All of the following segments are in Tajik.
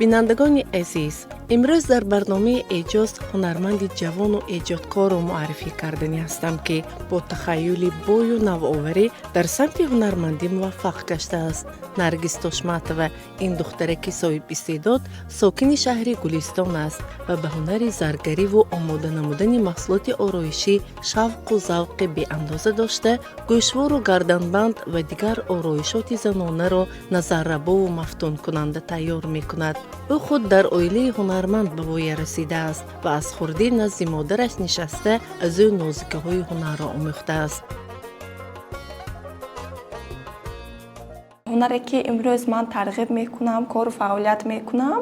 Бинандагони азиз, имрӯз дар барномаи Эҷоз ҳунарманди ҷавону эҷодкорро муаррифӣ карданӣ ҳастам, ки бо тахаюли бою навоварӣ дар самти ҳунармандӣ муваффақ гаштааст. Наргиз Тошматова. Ин духтараки соҳибистеъдод сокини шаҳри Гулистон аст ва ба ҳунари заргариву омода намудани маҳсулоти ороишӣ шавқу завқи беандоза дошта, гӯшвору гарданбанд ва дигар ороишоти занонаро назаррабову мафтункунанда тайёр мекунад. Ӯ худ дар оилаи ҳунарманд ба воя расидааст ва аз хурдӣ назди модараш нишаста, аз ӯ нозикиҳои ҳунарро омӯхтааст. Ҳунаре, ки имрӯз ман тарғиб мекунам, кору фаъолият мекунам,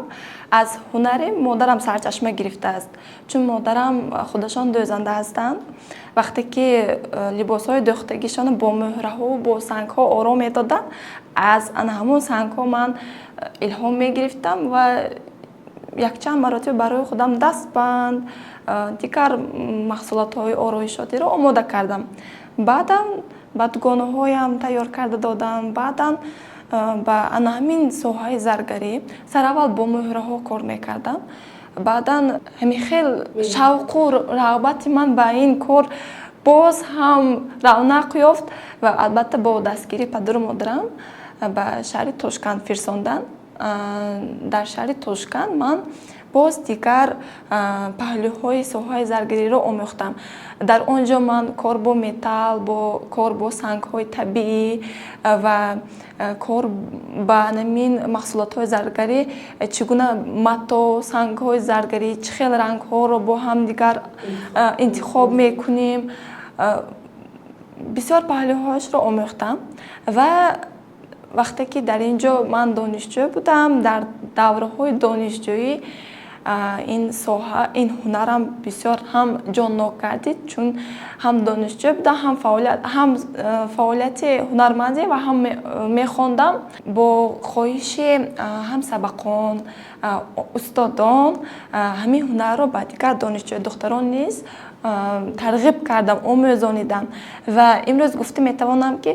аз ҳунари модарам сарчашма гирифтааст, чун модарам худашон дӯзанда ҳастанд. Вақте ки либосҳои дӯхтагишонро бо мӯҳраҳову бо сангҳо оро медоданд, аз ана ҳамон сангҳо ман илҳом мегирифтам ва якчанд маротиба барои худам дастбанд, дигар маҳсулотҳои ороишотиро омода кардам. Баъдан ба дугонаҳоям тайёр карда додам. Баъдан ба ана ҳамин соҳаи заргарӣ сараввал бо мӯҳраҳо кор мекардам. Баъдан ҳамин хел шавқу рағбати ман ба ин кор боз ҳам равнақ ёфт ва албатта, бо дастгирии падару модарам ба шаҳри Тошканд фирсонданд. Дар шаҳри Тошканд ман боз дигар паҳлӯҳои соҳаи заргариро омӯхтам. Дар он ҷо ман кор бо металл, бо кор бо сангҳои табиӣ ва кор ба ҳамин маҳсулотҳои заргарӣ, чӣ гуна мато, сангҳои заргарӣ, чӣ хел рангҳоро бо ҳамдигар интихоб мекунем, бисёр паҳлӯҳояшро омӯхтам. Ва вақте ки дар ин ҷо ман донишҷӯ будам, дар давраҳои донишҷӯӣ ин соҳа, ин ҳунарам бисёр ҳам ҷоннок гардид, чун ҳам донишҷӯ будам, ҳам фаъолияти ҳунармандӣ ва ҳам мехондам. Бо хоҳиши ҳамсабақон, устодон ҳамин ҳунарро ба дигар донишҷӯи духтарон низ тарғиб кардам, омӯзонидам ва имрӯз гуфта метавонам, ки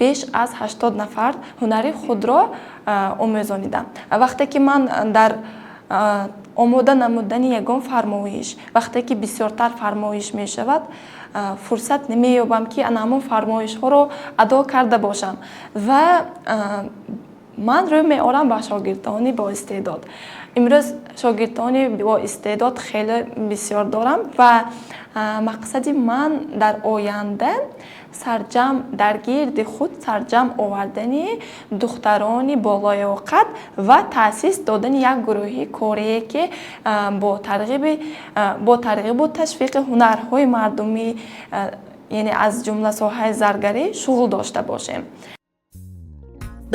беш аз 80 нафар ҳунари худро омӯзонидам. Вақте ки ман дар омода намудани ягон фармоиш, вақте ки бисёртар фармоиш мешавад, фурсат намеёбам, ки ана ҳамон фармоишҳоро адо карда бошам ва ман рӯ меорам ба шогирдони боистеъдод. Имрӯз шогирдони боистеъдод хеле бисёр дорам ва мақсади ман дар оянда сарҷамъ дар гирди худ сарҷамъ овардани духтарони болоёқат ва таъсис додани як гурӯҳи корие, ки бо тарғибу ташвиқи ҳунарҳои мардумӣ, яъне аз ҷумла соҳаи заргарӣ, шуғл дошта бошем.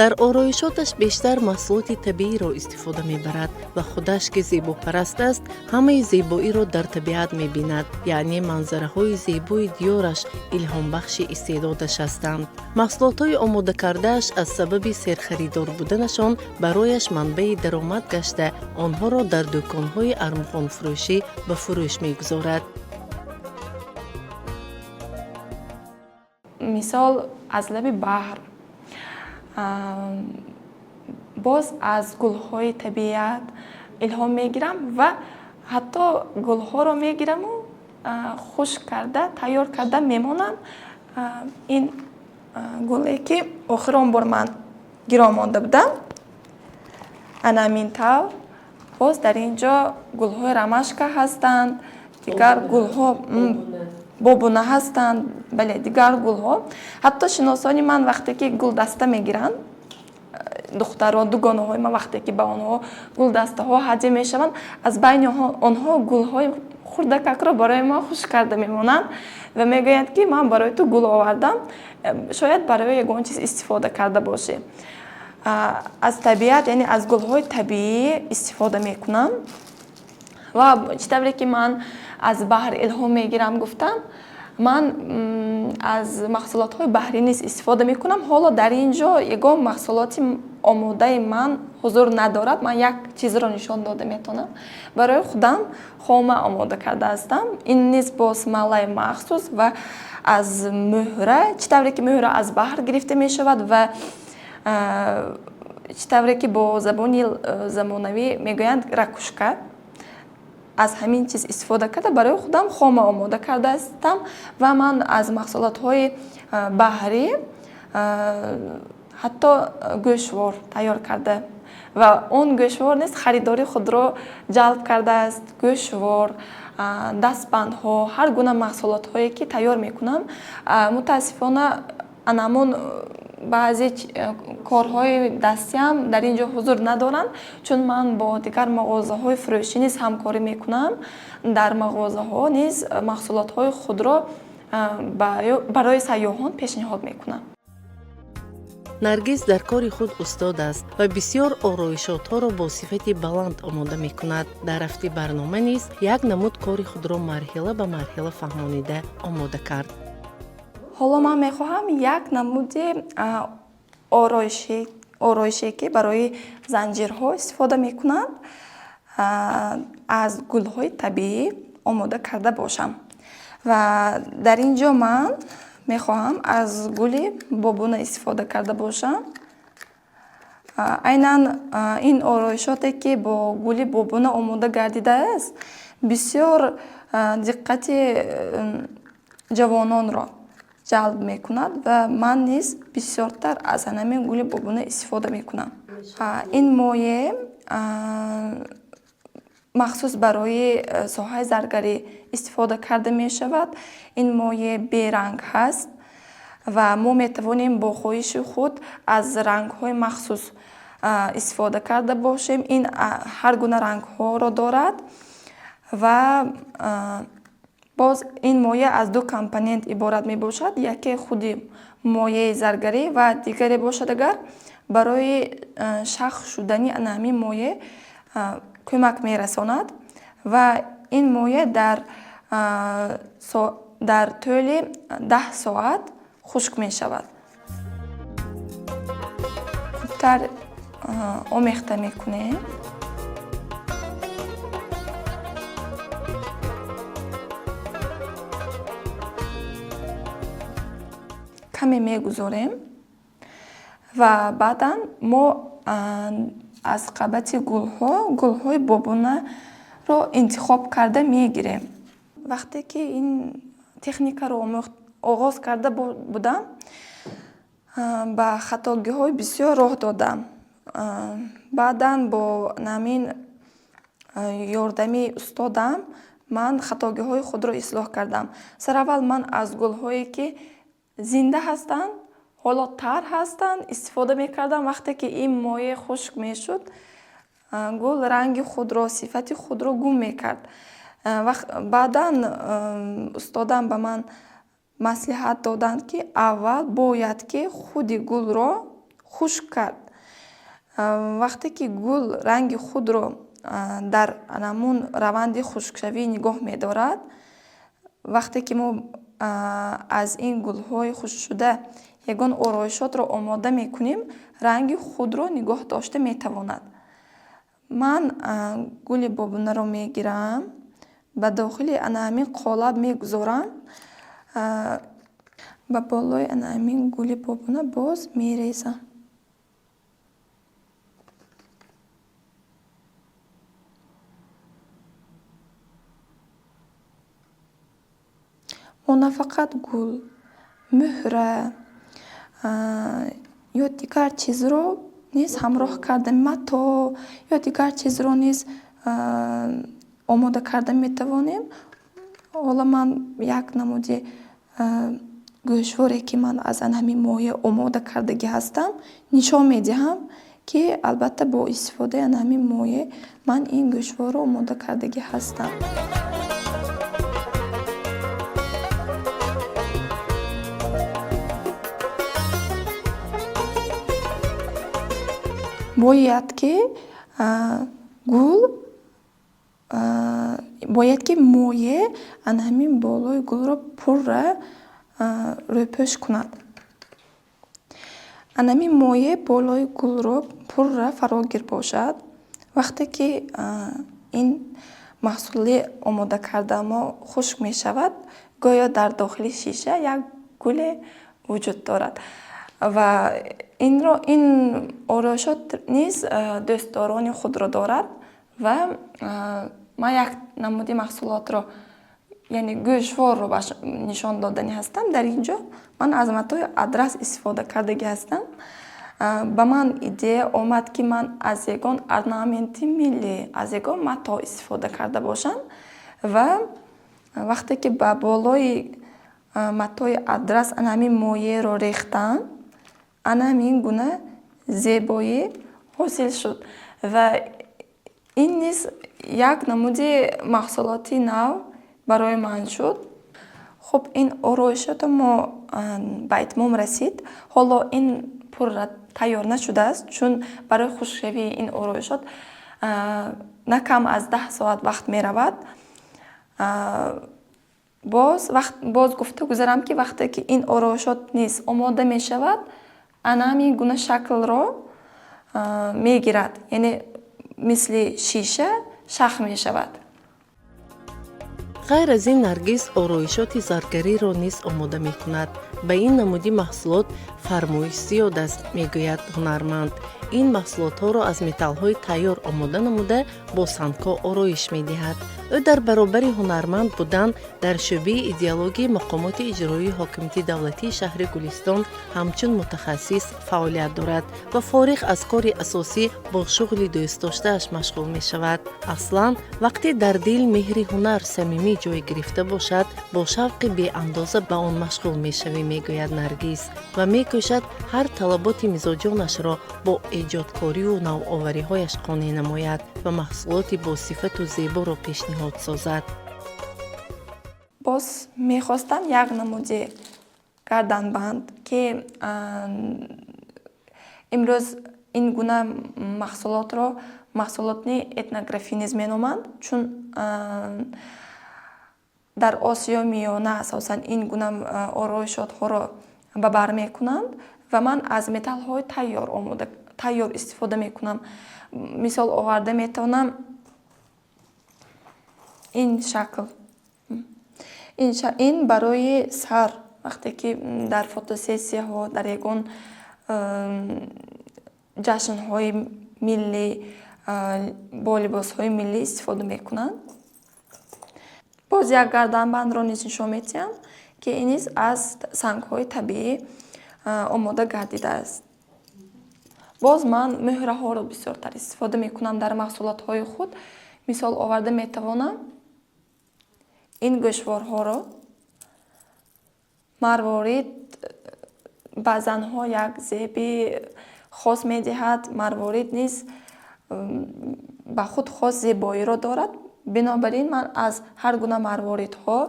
Дар ороишоташ бештар маҳсулоти табииро истифода мебарад ва худаш, ки зебопараст аст, ҳамаи зебоиро дар табиат мебинад, яъне манзараҳои зебои диёраш илҳомбахши истеъдодаш ҳастанд. Маҳсулотҳои омодакардааш аз сабаби серхаридор буданашон барояш манбаи даромад гашта, онҳоро дар дӯконҳои армуғонфурӯшӣ ба фурӯш мегузорад. Мисол, аз лаби баҳр, боз аз гулҳои табиат илҳом мегирам ва ҳатто гулҳоро мегираму хушк карда, тайёр карда мемонам. Ин гуле, ки охирон бор ман гиро монда будам, ана ҳамин тавр. Боз дар ин ҷо гулҳои ромашка ҳастанд, дигар гулҳо, бобуна ҳастанд, бале, дигар гулҳо. Ҳатто шиносони ман вақте ки гулдаста мегиранд, духтарон, дугонаҳои ман, вақте ки ба онҳо гулдастаҳо ҳадя мешаванд, аз байни онҳо гулҳои хурдакакро барои ман хушк карда мемонанд ва мегӯянд, ки ман барои ту гул овардам, шояд барои ягон чиз истифода карда бошӣ. Аз табиат, яъне аз гулҳои табиӣ истифода мекунам. Ва чӣ тавре ки ман аз баҳр илҳом мегирам гуфтам, ман аз маҳсулотҳои баҳрӣ низ истифода мекунам. Ҳоло дар ин ҷо ягон маҳсулоти омодаи ман ҳузур надорад. Ман як чизро нишон дода метавонам: барои худам хома омода карда ҳастам. Ин низ бо смолаи махсус ва аз мӯҳра, чӣ тавре ки мӯҳра аз баҳр гирифта мешавад ва Чӣ тавре ки бо забони замонавӣ мегӯянд, ракушка, аз ҳамин чиз истифода карда, барои худам хома омода кардаастам ва ман аз маҳсулотҳои баҳрӣ ҳатто гӯшвор тайёр карда ва он гӯшвор низ харидори худро ҷалб кардааст. Гӯшвор, дастбандҳо, ҳар гуна маҳсулотҳое ки тайёр мекунам, мутаассифона, анамон баъзе корҳои дастиам дар ин ҷо ҳузур надоранд, чун ман бо дигар мағозаҳои фурӯшӣ низ ҳамкорӣ мекунам. Дар мағозаҳо низ маҳсулотҳои худро барои сайёҳон пешниҳод мекунам. Наргиз дар кори худ устод аст ва бисёр ороишотҳоро бо сифати баланд омода мекунад. Дар рафти барнома низ як намуд кори худро марҳила ба марҳила фаҳмонида омода кард. Ҳоло ман мехоҳам як намуди ороише, ки барои занҷирҳо истифода мекунанд, аз гулҳои табиӣ омода карда бошам. Ва дар ин ҷо ман мехоҳам аз гули бобуна истифода карда бошам. Айнан ин ороишоте, ки бо гули бобуна омода гардидааст, бисёр диққати ҷавононро ҷалб мекунад ва ман низ бисёртар аз ҳамин гули бобуна истифода мекунам. Ин моеъ махсус барои соҳаи заргарӣ истифода карда мешавад. Ин моеъ беранг ҳаст ва мо метавонем бо хоҳиши худ аз рангҳои махсус истифода карда бошем. Ин ҳар гуна рангҳоро дорад ва боз ин моеъ аз ду компонент иборат мебошад. Яке худи моеъи заргарӣ ва дигаре бошад, агар барои шах шудани ана ҳамин моеъ кӯмак мерасонад ва ин моеъ дар тӯли 10 соат хушк мешавад. Хубтар омехта мекунем. Каме мегузорем ва баъдан мо аз қабати гулҳо гулҳои бобунаро интихоб карда мегирем. Вақте ки ин техникаро оғоз карда будам, ба хатогиҳои бисёр роҳ додам. Баъдан бо ҳамин ёрдами устодам ман хатогиҳои худро ислоҳ кардам. Сараввал ман аз гулҳое, ки зинда ҳастанд, ҳоло тар ҳастанд, истифода мекардам. Вақте ки ин моеъ хушк мешуд, гул ранги худро, сифати худро гум мекард. Баъдан устодам ба ман маслиҳат доданд, ки аввал бояд ки худи гулро хушк кард. Вақте ки гул ранги худро дар ҳамун раванди хушкшавӣ нигоҳ медорад, вақте ки мо аз ин гулҳои хушкшуда ягон ороишотро омода мекунем, ранги худро нигоҳ дошта метавонад. Ман гули бобунаро мегирам, ба дохили ана ҳамин қолаб мегузорам, ба болои ана ҳамин гули бобуна боз мерезам. Мо на фақат гул, муҳра ё дигар чизро низ ҳамроҳ карда, матоъ ё дигар чизро низ омода карда метавонем. Ҳоло ман як намуди гӯшворе, ки ман аз ан ҳамин моеъ омода кардагӣ ҳастам, нишон медиҳам, ки албатта бо истифодаи ан ҳамин моеъ ман ин гӯшворро омода кардагӣ ҳастам. Бояд ки гул, бояд ки моеъ ан ҳамин болои гулро пурра рӯпӯш кунад. Ан ҳамин моеъ болои гулро пурра фарогир бошад. Вақте ки ин маҳсули омода карда мо хушк мешавад, гӯё дар дохили шиша як гуле вуҷуд дорад. Ва Инро, ин ороишот низ дӯстдорони худро дорад. Ва ман як намуди маҳсулотро, яъне гӯшворро нишон додани ҳастам. Дар ин ҷо ман аз матои адрас истифода кардагӣ ҳастам. Ба ман идея омад, ки ман аз ягон орнаменти миллӣ, аз ягон мато истифода карда бошам. Ва вақте ки ба болои матои адрас ана ҳамин моеъро рехтам, ана ҳамин гуна зебоӣ ҳосил шуд. Ва ин низ як намуди маҳсулоти нав барои ман шуд. Хуб, ин ороишото мо ба итмом расид. Ҳоло ин пурра тайёр нашудааст, чун барои хушкшавии ин ороишот на кам аз 10 соат вақт меравад. Боз гуфта гузарам, ки вақте ки ин ороишот низ омода мешавад, ана ҳамин гуна шаклро мегирад, яъне мисли шиша шах мешавад. Ғайр аз ин, Наргиз ороишоти заргариро низ омода мекунад. Ба ин намуди маҳсулот фармоиш зиёд аст, мегӯяд ҳунарманд. Ин маҳсулотҳоро аз металлҳои тайёр омода намуда, бо сангҳо ороиш медиҳад. Ӯ дар баробари ҳунарманд будан дар шӯъбаи идеологияи мақомоти иҷроии ҳокимияти давлатии шаҳри Гулистон ҳамчун мутахассис фаъолият дорад ва фориғ аз кори асосӣ бо шуғли дӯстдоштааш машғул мешавад. Аслан, вақте дар дил меҳри ҳунар самимӣ ҷой гирифта бошад, бо шавқи беандоза ба он машғул мешавӣ, мегӯяд Наргиз ва мекӯшад ҳар талаботи мизоҷонашро бо эҷодкорию навовариҳояш қонеъ намояд ва маҳсулоти босифату зеборо пешниҳод созад. Боз мехостам як намуди гарданбанд, ки имрӯз ин гуна маҳсулотро маҳсулотни этнографӣ низ меноманд, чун дар Осиёи Миёна асосан ин гуна ороишотҳоро ба бар мекунанд. Ва ман аз металлҳои тайёр омода, тайёр истифода мекунам. Мисол оварда метавонам ин шакл, ин барои сар, вақте ки дар фотосессияҳо, дар ягон ҷашнҳои миллӣ бо либосҳои миллӣ истифода мекунанд. Боз як гарданбандро низ нишон медиҳам, ки ин низ аз сангҳои табиӣ омода гардидааст. Боз ман мӯҳраҳоро бисёртар истифода мекунам дар маҳсулотҳои худ. Мисол оварда метавонам ин гӯшворҳоро. Марворид ба занҳо як зеби хос медиҳад. Марворид низ ба худ хос зебоиро дорад. Бинобар ин ман аз ҳар гуна марворидҳо,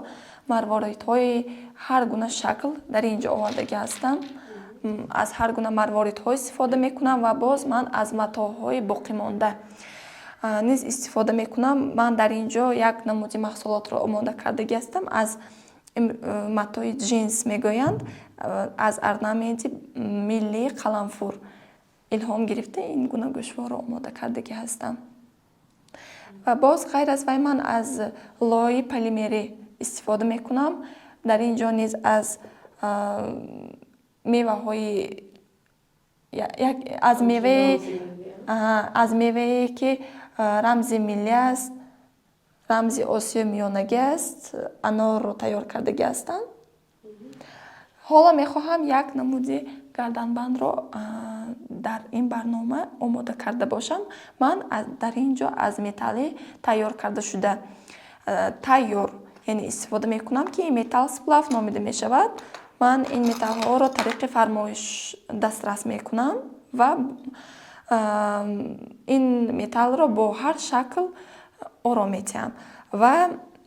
марворидҳои ҳар гуна шакл дар ин ҷо овардагӣ ҳастам. Аз ҳар гуна марворидҳо истифода мекунам ва боз ман аз матоъҳои боқимонда низ истифода мекунам. Ман дар ин ҷо як намуди маҳсулотро омода кардагӣ ҳастам, аз матои ҷинс мегӯянд, аз орнаменти миллии қаламфур илҳом гирифта, ин гуна гӯшворро омода кардагӣ ҳастам. Ва боз ғайр аз вай ман аз лои полимерӣ истифода мекунам. Дар ин ҷо низ аз меваҳои, аз мевае, ки рамзи миллӣ аст, рамзи Осиёи Миёнагӣ аст, анорро тайёр кардагӣ ҳастам. Ҳоло мехоҳам як намуди гарданбандро дар ин барнома омода карда бошам. Ман дар ин ҷо аз металли тайёр карда шуда, тайёр, яъне истифода мекунам, ки ин металл сплав номида мешавад. Ман ин металлҳоро тариқи фармоиш дастрас мекунам ва ин металлро бо ҳар шакл оро медиҳам. Ва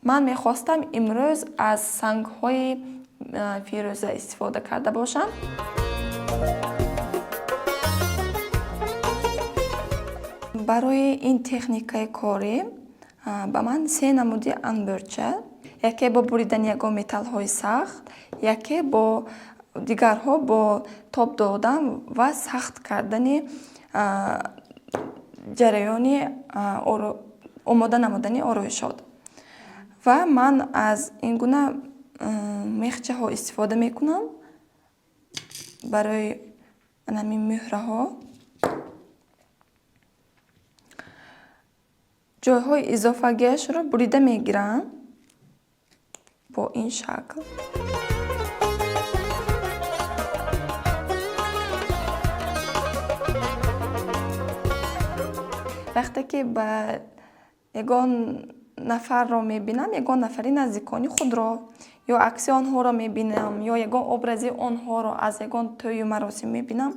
ман мехостам имрӯз аз сангҳои фирӯза истифода карда бошам. Барои ин техникаи корӣ ба ман се намуди анбӯрча: яке бо буридани ягон металлҳои сахт, яке бо дигарҳо бо тоб додан ва сахт кардани ҷараёни омода намудани ороишот. Ва ман аз ин гуна мехчаҳо истифода мекунам барои Анамин мӯҳраҳо ҷойҳои изофагиашро бурида мегирам бо ин шакл. Вақте ки ба ягон нафарро мебинам, ягон нафари наздикони худро ё акси онҳоро мебинам, ё ягон образи онҳоро аз ягон тӯю маросим мебинам,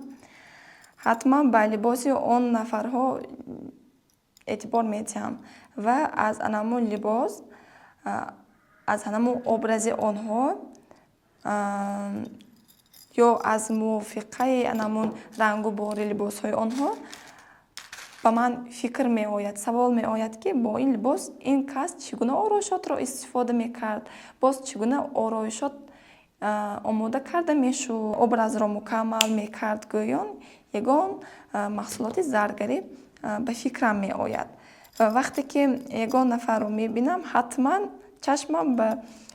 ҳатман ба либоси он нафарҳо эътибор медиҳам ва аз анамун либос, аз анамун образи онҳо ё аз мувофиқаи анамун рангу бори либосҳои онҳо ба ман фикр меояд, савол меояд, ки бо ин либос ин кас чӣ гуна ороишотро истифода мекард, боз чӣ гуна ороишот омода карда мешуд, образро мукаммал мекард, гӯён ягон маҳсулоти заргарӣ ба фикрам меояд. Ва вақте ки ягон нафарро мебинам, ҳатман чашмам ба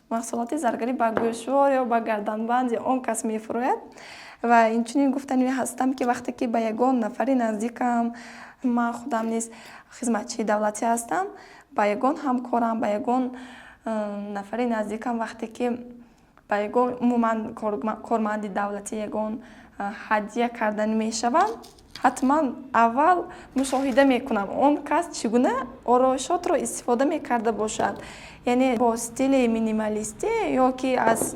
маҳсулоти заргарӣ, ба гӯшвор ё ба гарданбанди он кас мефурӯяд. Ва инчунин гуфтанӣ ҳастам, ки вақте ки ба ягон нафари наздикам, ман худам низ хизматчии давлатӣ ҳастам, ба ягон ҳамкорам, ба ягон нафари наздикам, вақте ки ба ягон умуман корманди давлатӣ ягон ҳадя кардан мешавам, ҳатман аввал мушоҳида мекунам, он кас чӣ гуна ороишотро истифода мекарда бошад, яъне бо стили минималистӣ ё ки аз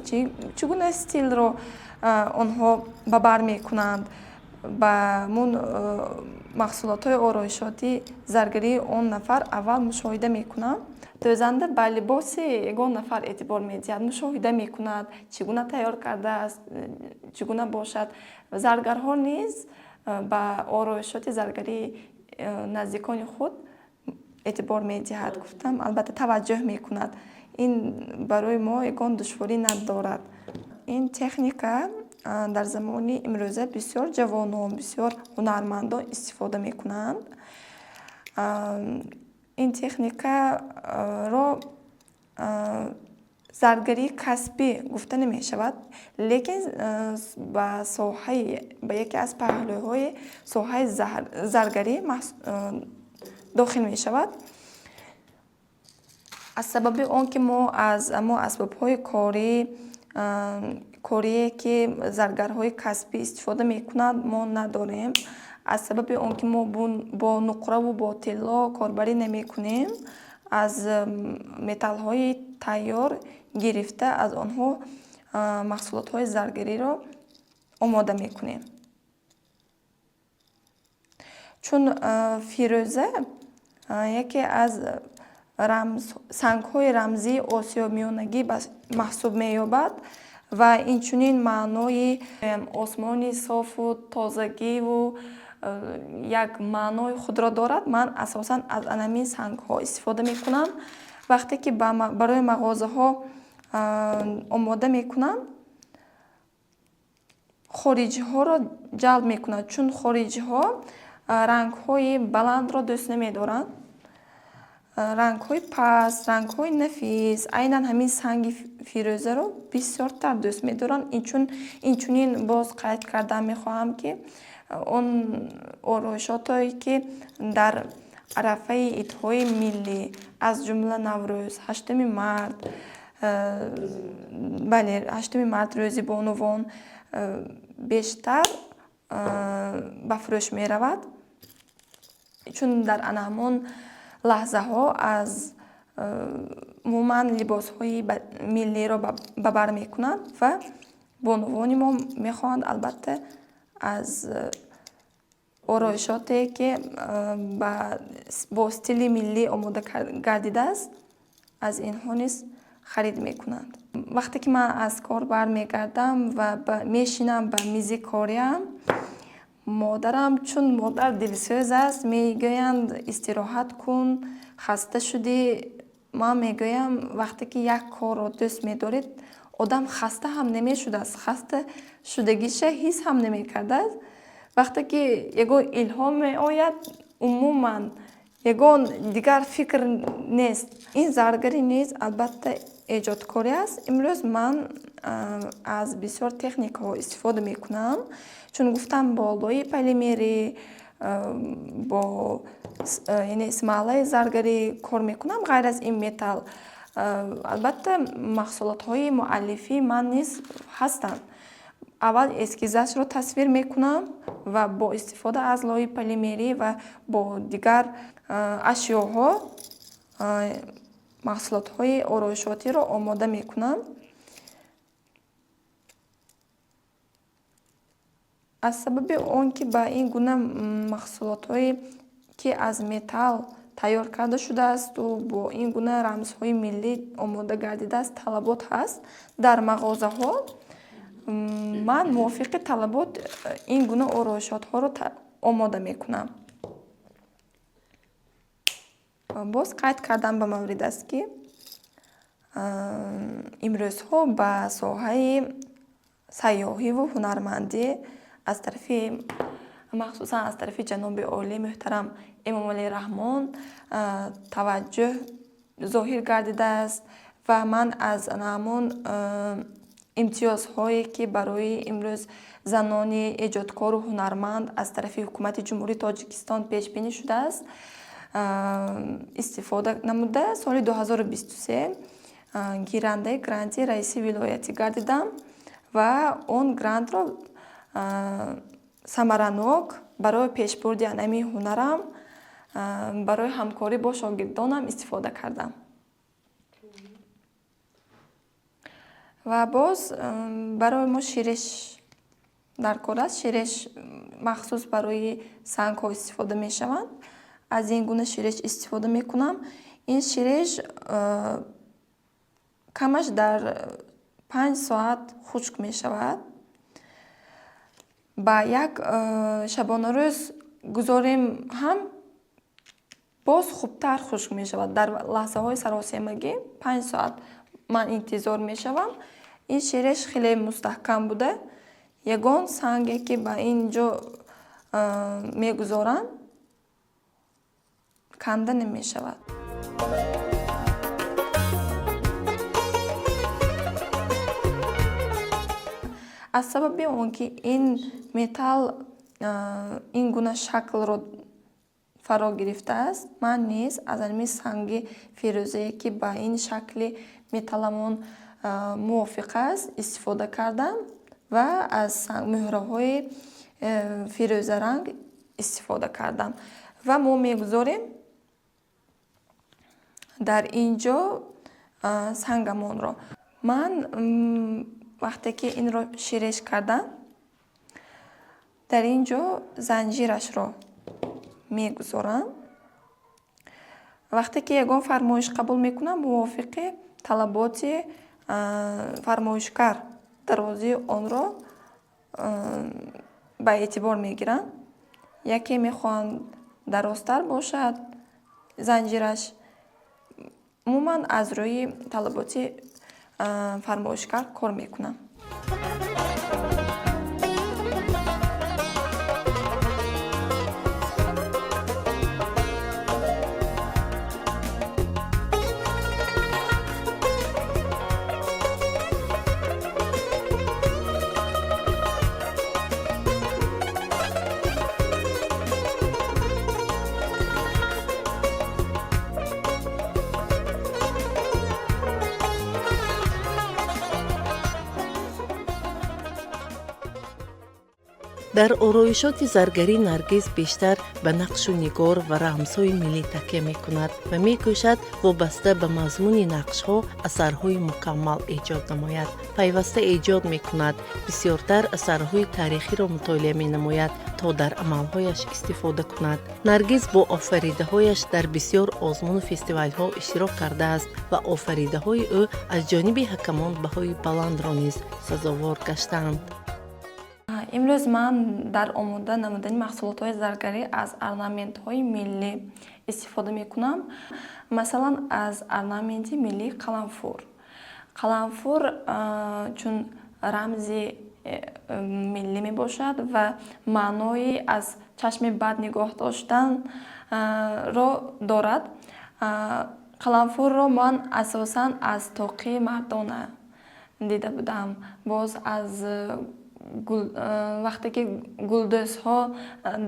чӣ гуна стилро онҳо ба бар мекунанд. Ба мун маҳсулотҳои ороишотӣ заргарии он нафар аввал мушоҳида мекунам. Дӯзанда ба либоси ягон нафар эътибор медиҳад, мушоҳида мекунад, чӣ гуна тайёр кардааст, чӣ гуна бошад. Заргарҳо низ ба ороишоти заргарии наздикони худ эътибор медиҳад, гуфтам, албатта таваҷҷӯҳ мекунад. Ин барои мо ягон душворӣ надорад. Ин техника дар замони имрӯза бисёр ҷавонон, бисёр ҳунармандон истифода мекунанд. Ин техникаро заргарии касбӣ гуфта намешавад, лекин ба соҳаи, ба яке аз паҳлӯҳои соҳаи заргарӣ дохил мешавад. Аз сабаби он ки мо аз мо асбобҳои корие ки заргарҳои касбӣ истифода мекунанд, мо надорем. Аз сабаби он ки мо бо нуқраву бо тилло корбарӣ намекунем, аз металлҳои тайёр гирифта аз онҳо маҳсулотҳои заргариро омода мекунем. Чун фирӯза яке аз сангҳои рамзии Осиёмиёнагӣ маҳсуб меёбад ва инчунин маънои осмони софу тозагиву як маънои худро дорад, ман асосан аз анамин сангҳо истифода мекунам. Вақте ки барои мағозаҳо омода мекунам, хориҷиҳоро ҷалб мекунад, чун хориҷиҳо рангҳои баландро дӯст намедоранд. Рангҳои паст, рангҳои нафис, айнан ҳамин санги фирӯзаро бисёртар дӯст медоранд. Инчунин боз қайд кардан мехоҳам, ки он ороишотое ки дар арафаи идҳои миллӣ, аз ҷумла Наврӯз, 8 март, бале, 8 март, рӯзи бонувон, бештар ба фурӯш меравад, чун дар ана ҳамон лаҳзаҳо аз умуман либосҳои миллиро ба бар мекунанд ва бонувони мо мехоҳанд албатта аз ороишоте ки бо стили миллӣ омода гардидааст, аз инҳо низ харид мекунанд. Вақте ки ман аз кор бармегардам ва мешинам ба мизи кориам, модарам, чун модар дилсӯз аст, мегӯянд: истироҳат кун, хаста шудӣ. Ман мегӯям, вақте ки як корро дӯст медоред, одам хаста ҳам намешудааст, хаста шудагиша ҳис ҳам намекардааст. Вақте ки ягон илҳом меояд, умуман Ягон дигар фикр нест. Ин заргарӣ низ, албатта, эҷодкорӣ аст. Имрӯз ман аз бисёр техникаҳо истифода мекунам, чун гуфтам, бо лои полимерӣ, бо, яъне, смолаи заргарӣ кор мекунам. Ғайр аз ин металл, албатта, маҳсулотҳои муаллифии ман низ ҳастанд. Аввал эскизашро тасвир мекунам ва бо истифода аз лои полимерӣ ва бо дигар ашёҳо маҳсулотҳои ороишотиро омода мекунам. Аз сабаби он ки ба ин гуна маҳсулотҳое, ки аз металл тайёр карда шудаасту бо ин гуна рамзҳои миллӣ омода гардидааст, талабот ҳаст дар мағозаҳо, ман мувофиқи талабот ин гуна ороишотҳоро омода мекунам. Боз қайд кардан ба маврид аст, ки имрӯзҳо ба соҳаи сайёҳиву ҳунармандӣ аз тарафи, махсусан аз тарафи ҷаноби олӣ муҳтарам Эмомалӣ Раҳмон таваҷҷӯҳ зоҳир гардидааст ва ман аз ҳамон имтиёзҳое, ки барои имрӯз занони эҷодкору ҳунарманд аз тарафи Ҳукумати Ҷумҳурии Тоҷикистон пешбинӣ шудааст, истифода намуда, соли 2023 гирандаи гранти раиси вилоятӣ гардидам ва он грантро самаранок барои пешбурди анами ҳунарам, барои ҳамкорӣ бо шогирдонам истифода кардам. Ва боз барои мо ширеш дар кор аст. Ширеш махсус барои сангҳо истифода мешаванд. Аз ин гуна ширеш истифода мекунам. Ин ширеш камаш дар 5 соат хушк мешавад. Ба як шабонарӯз гузорем ҳам, боз хубтар хушк мешавад. Дар лаҳзаҳои саросемагӣ 5 соат ман интизор мешавам. Ин ширеш хеле мустаҳкам буда, ягон санге, ки ба ин ҷо мегузоранд, канда намешавад. Аз сабаби он ки ин металл ин гуна шаклро фаро гирифтааст, ман низ аз ҳамин санги фирӯзае, ки ба ин шакли металламон мувофиқ аст, истифода кардам ва аз муҳраҳои фирӯзаранг истифода кардам. Ва мо мегузорем дар ин ҷо сангамонро. Ман вақте ки инро ширеш кардам, дар ин ҷо занҷирашро мегузорам. Вақте ки ягон фармоиш қабул мекунам, мувофиқи талаботи фармоишкар дарозии онро ба эътибор мегирам. Яке мехоҳанд дарозтар бошад занҷираш. Умуман, аз рӯи талаботи фармоишкар кор мекунам. Дар ороишоти заргарӣ Наргиз бештар ба нақшу нигор ва рамзҳои миллӣ такя мекунад ва мекӯшад вобаста ба мазмуни нақшҳо асарҳои мукаммал эҷод намояд. Пайваста эҷод мекунад, бисёртар асарҳои таърихиро мутолиа менамояд, то дар амалҳояш истифода кунад. Наргиз бо офаридаҳояш дар бисёр озмуну фестивалҳо иштирок кардааст ва офаридаҳои ӯ аз ҷониби ҳакамон баҳои баландро низ сазовор гаштаанд. Имрӯз ман дар омода намудани маҳсулотҳои заргарӣ аз орнаментҳои миллӣ истифода мекунам. Масалан, аз орнаменти миллии қаламфур. Қаламфур чун рамзи миллӣ мебошад ва маънои аз чашми бад нигоҳ доштан ро дорад. Қаламфурро ман асосан аз тоқии мардона дида будам. Боз аз вақте ки гулдӯзҳо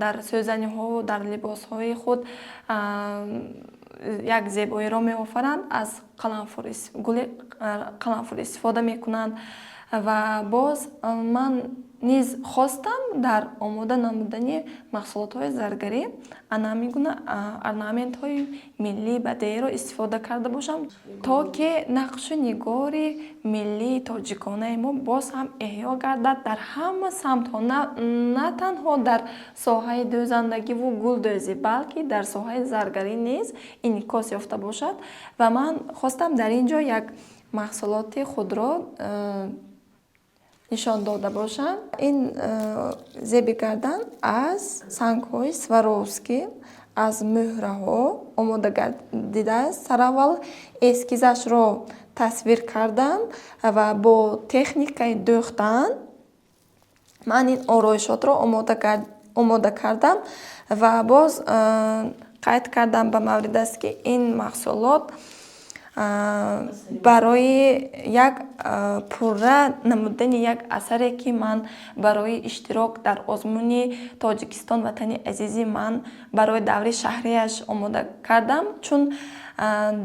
дар сӯзаниҳову дар либосҳои худ як зебоиро меофаранд, аз гули қаламфур истифода мекунанд. Ва боз ман низ хостам дар омода намудани маҳсулотҳои заргарӣ ана ҳамин гуна орнаментҳои миллии бадеиро истифода карда бошам, то ки нақшу нигори миллии тоҷиконаи мо боз ҳам эҳё гардад дар ҳама самтҳо, на танҳо дар соҳаи дӯзандагиву гулдӯзӣ, балки дар соҳаи заргарӣ низ инъикос ёфта бошад. Ва ман хостам дар ин ҷо як маҳсулоти худро нишон дода бошам. Ин зеби гардан аз сангҳои Сваровски, аз мӯҳраҳо омода гардидааст. Сараввал эскизашро тасвир кардам ва бо техникаи дӯхтан ман ин ороишотро омода кардам. Ва боз қайд кардам ба маврид аст, ки ин маҳсулот барои як пурра намудани як асаре, ки ман барои иштирок дар озмуни «Тоҷикистон ватани азизи ман» барои даври шаҳрияш омода кардам, чун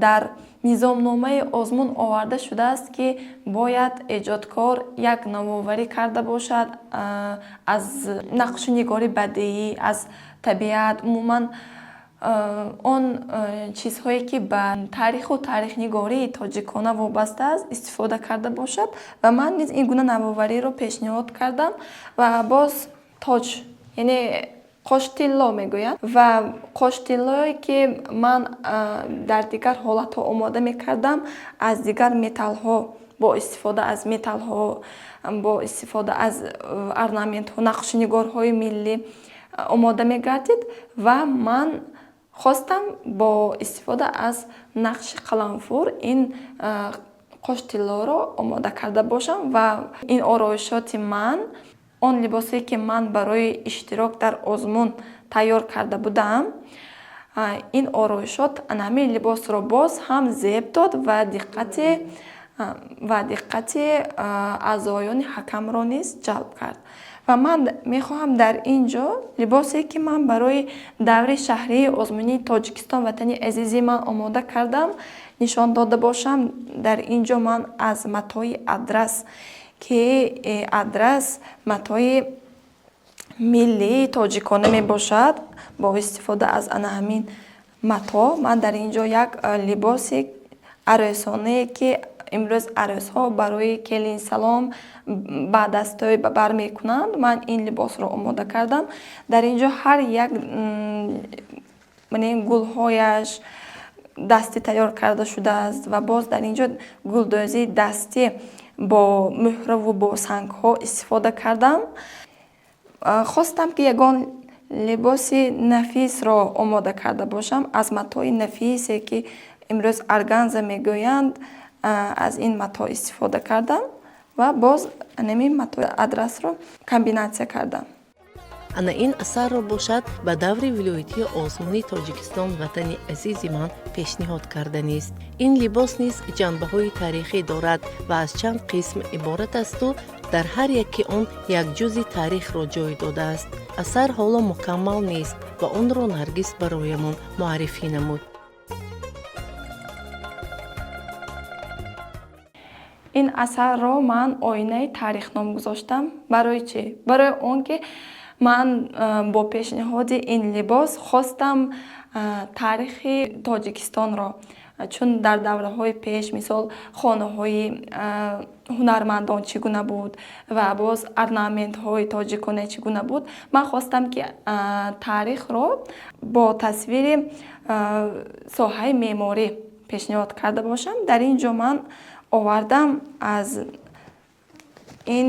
дар низомномаи озмун оварда шудааст, ки бояд эҷодкор як навоварӣ карда бошад аз нақшу нигори бадеӣ, аз табиат, умуман он чизҳое, ки ба таъриху таърихнигории тоҷикона вобаста аст, истифода карда бошад. Ва ман низ ин гуна навовариро пешниҳод кардам. Ва боз тоҷ, яъне қоштилло мегӯянд, ва қоштиллое, ки ман дар дигар ҳолатҳо омода мекардам, аз дигар металлҳо, бо истифода аз металлҳо, бо истифода аз орнаментҳо, нақшунигорҳои миллӣ омода мегардид. Ва ман хостам бо истифода аз нақши қаламфур ин қоштиллоро омода карда бошам. Ва ин ороишоти ман, он либосе, ки ман барои иштирок дар озмун тайёр карда будам, ин ороишот ана ҳамин либосро боз ҳам зеб дод ва диққати аъзоёни ҳакамро низ ҷалб кард. Ва ман мехоҳам дар ин ҷо либосе, ки ман барои даври шаҳрии озмунии «Тоҷикистон ватани азизи ман» омода кардам, нишон дода бошам. Дар ин ҷо ман аз матои адрас, ки адрас матои миллии тоҷикона мебошад, бо истифода аз ана ҳамин мато ман дар ин ҷо як либоси арӯсонае, ки имрӯз арӯсҳо барои келинсалом баъд аз тӯй бар мекунанд, ман ин либосро омода кардам. Дар ин ҷо ҳар як гулҳояш дастӣ тайёр карда шудааст ва боз дар ин ҷо гулдӯзии дастӣ бо мӯҳраву бо сангҳо истифода кардам. Хостам, ки ягон либоси нафисро омода карда бошам аз матои нафисе, ки имрӯз органза мегӯянд, аз ин мато истифода кардам ва боз ҳамин матои адрасро комбинатсия кардам. Ана ин асарро бошад ба даври вилоятии озмуни «Тоҷикистон ватани азизи ман» пешниҳод карданист. Ин либос низ ҷанбаҳои таърихӣ дорад ва аз чанд қисм иборат асту дар ҳар яки он як ҷузъи таърихро ҷой додааст. Асар ҳоло мукаммал нест ва онро Наргиз бароямон муаррифӣ намуд. Ин асарро ман «Оинаи таърих» ном гузоштам. Барои чӣ? Барои он ки ман бо пешниҳоди ин либос хостам таърихи Тоҷикистонро, чун дар давраҳои пеш, мисол, хонаҳои ҳунармандон чӣ гуна буд ва боз орнаментҳои тоҷикона чӣ гуна буд, ман хостам, ки таърихро бо тасвири соҳаи меъморӣ пешниҳод карда бошам. Дар ин ҷо ман овардам аз ин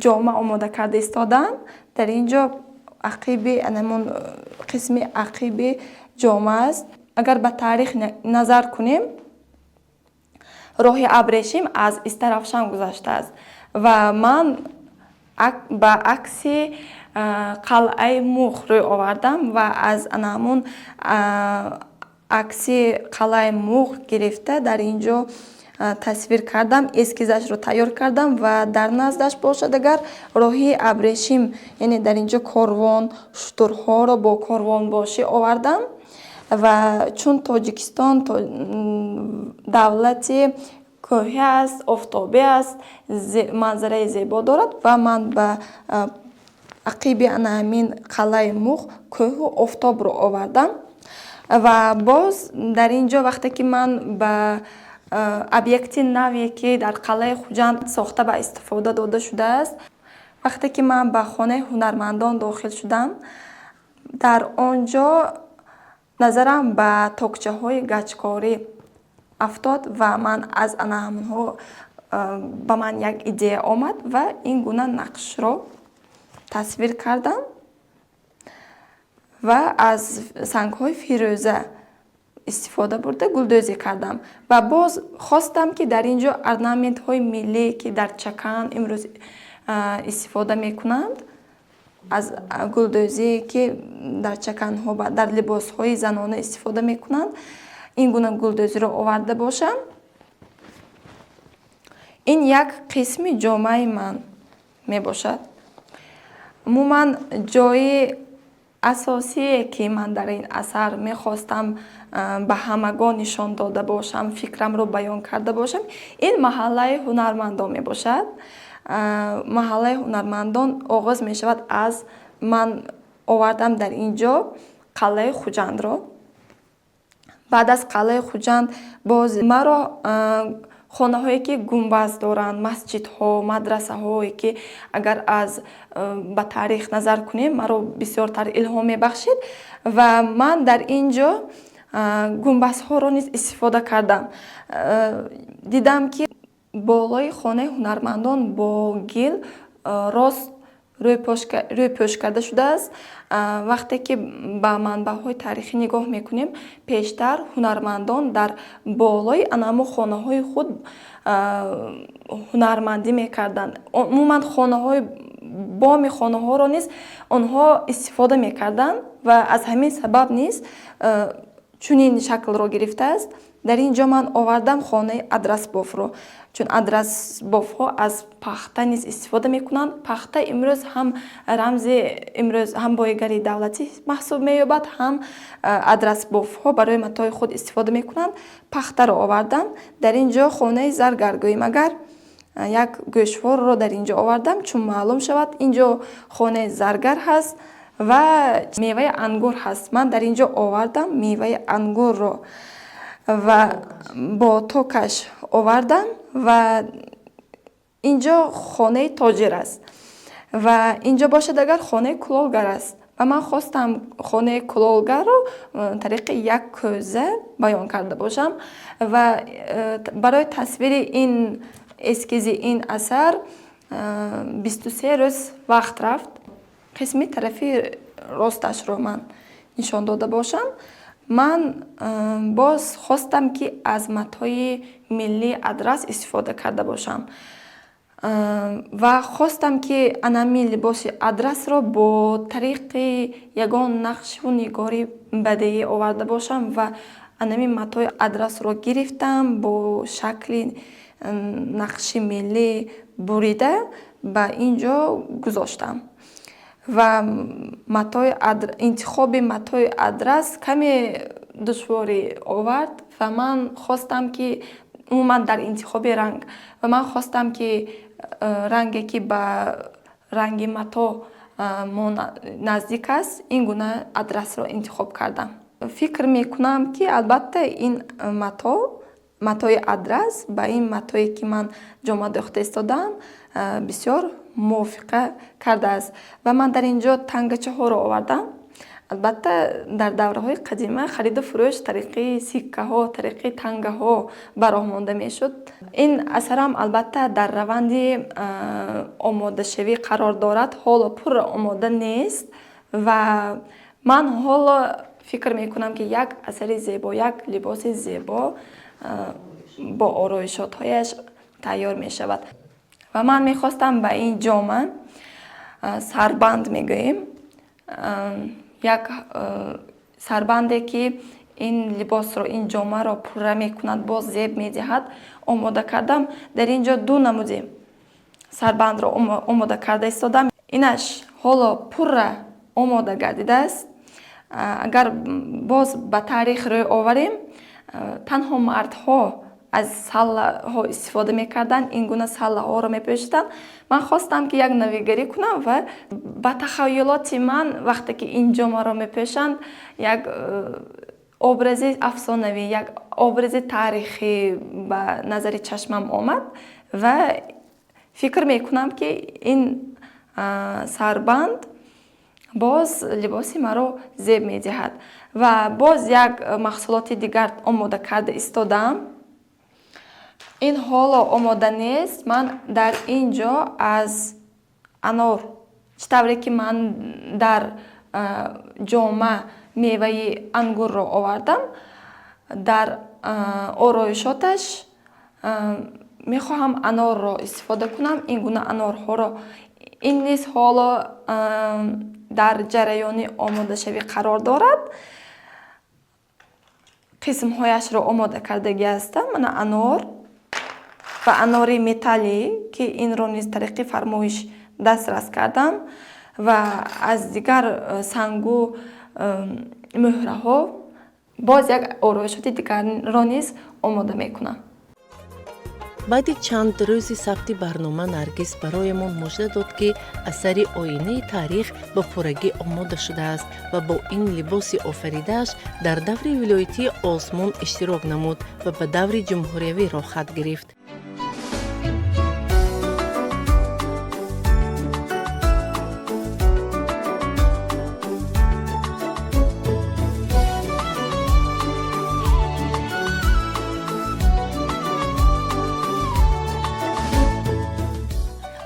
ҷома омода карда истодам. Дар ин ҷо ақиби, анамон қисми ақиби ҷома аст. Агар ба таърих назар кунем, роҳи абрешим аз Истаравшан гузаштааст ва ман Ба акси қалъаи Муғ рӯй овардам ва аз ана ҳамун акси қалъаи Муғ гирифта, дар ин ҷо тасвир кардам, эскизашро тайёр кардам. Ва дар наздаш бошад агар роҳи абрешим, яъне дар ин ҷо корвон, шутурҳоро бо корвонбошӣ овардам. Ва чун Тоҷикистон давлати кӯҳӣ аст, офтобӣ аст, манзараи зебо дорад ва ман ба ақиби ана ҳамин қалъаи Муғ кӯҳу офтобро овардам. Ва боз дар ин ҷо, вақте ки ман ба объекти наве, ки дар қалъаи Хуҷанд сохта ба истифода дода шудааст, вақте ки ман ба хонаи ҳунармандон дохил шудам, дар он ҷо назарам ба токчаҳои гачкорӣ афтод ва ман аз ана ҳамонҳо ба ман як идея омад ва ин гуна нақшро тасвир кардам ва аз сангҳои фирӯза истифода бурда, гулдӯзӣ кардам. Ва боз хостам, ки дар ин ҷо орнаментҳои миллие, ки дар чакан имрӯз истифода мекунанд, аз гулдӯзие, ки дар чаканҳо, дар либосҳои занона истифода мекунанд, ин гуна гулдӯзиро оварда бошам. Ин як қисми ҷомаи ман мебошад. Умуман, ҷои асосие, ки ман дар ин асар мехостам ба ҳамагон нишон дода бошам, фикрамро баён карда бошам, ин маҳаллаи ҳунармандон мебошад. Маҳаллаи ҳунармандон оғоз мешавад аз ман овардам дар ин ҷо қалъаи Хуҷандро. Баъд аз қалъаи Хуҷанд боз маро хонаҳое, ки гумбаз доранд, масҷидҳо, мадрасаҳое, ки агар аз ба таърих назар кунем, маро бисёртар илҳом мебахшид. Ва ман дар ин ҷо гумбазҳоро низ истифода кардам. Дидам, ки болои хонаи ҳунармандон бо гил рост рӯйпӯш карда шудааст. Вақте ки ба манбаъҳои таърихӣ нигоҳ мекунем, пештар ҳунармандон дар болои ана ҳамун хонаҳои худ ҳунармандӣ мекарданд. Умуман, хонаҳои боми хонаҳоро низ онҳо истифода мекарданд ва аз ҳамин сабаб низ чунин шаклро гирифтааст. Дар ин ҷо ман овардам хонаи адрасбофро, чун адрасбофҳо аз пахта низ истифода мекунанд. Пахта имрӯз ҳам рамзи, имрӯз ҳам боигарии давлатӣ маҳсуб меёбад, ҳам адрасбофҳо барои матои худ истифода мекунанд. Пахтаро овардам. Дар ин ҷо хонаи заргар, гӯем агар, як гӯшворро дар ин ҷо овардам, чун маълум шавад, ин ҷо хонаи заргар ҳаст ва меваи ангур ҳаст. Ман дар ин ҷо овардам меваи ангурро ва бо токаш овардам. Ва ин ҷо хонаи тоҷир аст ва ин ҷо бошад агар хонаи кулолгар аст. Ва ман хостам хонаи кулолгарро тариқи як кӯза баён карда бошам. Ва барои тасвири ин эскизи ин асар 23 рӯз вақт рафт. Қисми тарафи росташро ман нишон дода бошам. Ман боз хостам, ки аз матои миллии адрас истифода карда бошам ва хостам, ки анами либоси адрасро бо тариқи ягон нақшу нигори бадеӣ оварда бошам. Ва анами матои адрасро гирифтам, бо шакли нақши миллӣ бурида, ба ин ҷо гузоштам. Ва матои интихоби матои адрас каме душворӣ овард ва ман хостам, ки умуман дар интихоби ранг, ва ман хостам, ки ранге, ки ба ранги мато наздик аст, ин гуна адрасро интихоб кардам. Фикр мекунам, ки албатта ин мато, матои адрас, ба ин матое, ки ман ҷома дӯхта истодаам, бисёр мувофиқа кардааст. Ва ман дар ин ҷо тангачаҳоро овардам. Албатта, дар давраҳои қадима хариду фурӯш тариқи сиккаҳо, тариқи тангаҳо ба роҳ монда мешуд. Ин асарам, албатта, дар раванди омодашавӣ қарор дорад, ҳоло пурра омода нест. Ва ман ҳоло фикр мекунам, ки як асари зебо, як либоси зебо бо ороишотҳояш тайёр мешавад. Ва ман мехостам ба ин ҷома сарбанд мегӯем, як сарбанде ки ин либосро, ин ҷомаро пурра мекунад, боз зеб медиҳад, омода кардам. Дар ин ҷо ду намуди сарбандро омода карда истодам. Инаш ҳоло пурра омода гардидааст. Агар боз ба таърих рӯй оварем, танҳо мардҳо аз саллаҳо истифода мекарданд, ин гуна саллаҳоро мепӯшиданд. Ман хостам, ки як навигарӣ кунам ва ба тахайюлоти ман, вақте ки ин ҷомаро мепӯшанд, як образи афсонавӣ, як образи таърихӣ ба назари чашмам омад ва фикр мекунам, ки ин сарбанд боз либоси маро зеб медиҳад. Ва боз як маҳсулоти дигар омода карда истодам. Ин ҳоло омода нест. Ман дар ин ҷо аз анор, чӣ тавре ки ман дар ҷома меваи ангурро овардам, дар ороишоташ мехоҳам анорро истифода кунам, ин гуна анорҳоро. Ин низ ҳоло дар ҷараёни омодашавӣ қарор дорад. Қисмҳояшро омода кардагӣ ҳастам. Мана анор ва анори металлӣ, ки инро низ тариқи фармоиш дастрас кардам, ва аз дигар сангу мӯҳраҳо боз як ороишоти дигарро низ омода мекунам. Баъди чанд рӯзи сабти барнома Наргиз бароямон мужда дод, ки асари оинаи таърих ба пуррагӣ омода шудааст ва бо ин либоси офаридааш дар даври вилоятии озмун иштирок намуд ва ба даври ҷумҳуриявӣ роҳхат гирифт.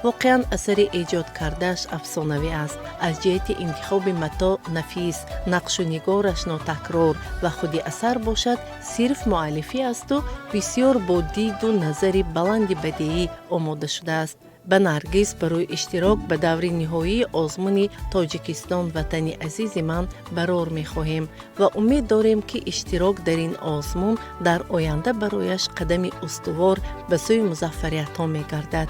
Воқеан, асари эҷод кардааш афсонавӣ аст. Аз ҷиҳати интихоби матоъ нафис, нақшу нигораш нотакрор ва худи асар бошад, сирф муаллифӣ асту бисёр бо диду назари баланди бадеӣ омода шудааст. Ба Наргиз барои иштирок ба даври ниҳоии озмуни «Тоҷикистон ватани азизи ман» барор мехоҳем ва умед дорем, ки иштирок дар ин озмун дар оянда барояш қадами устувор ба сӯи музаффариятҳо мегардад.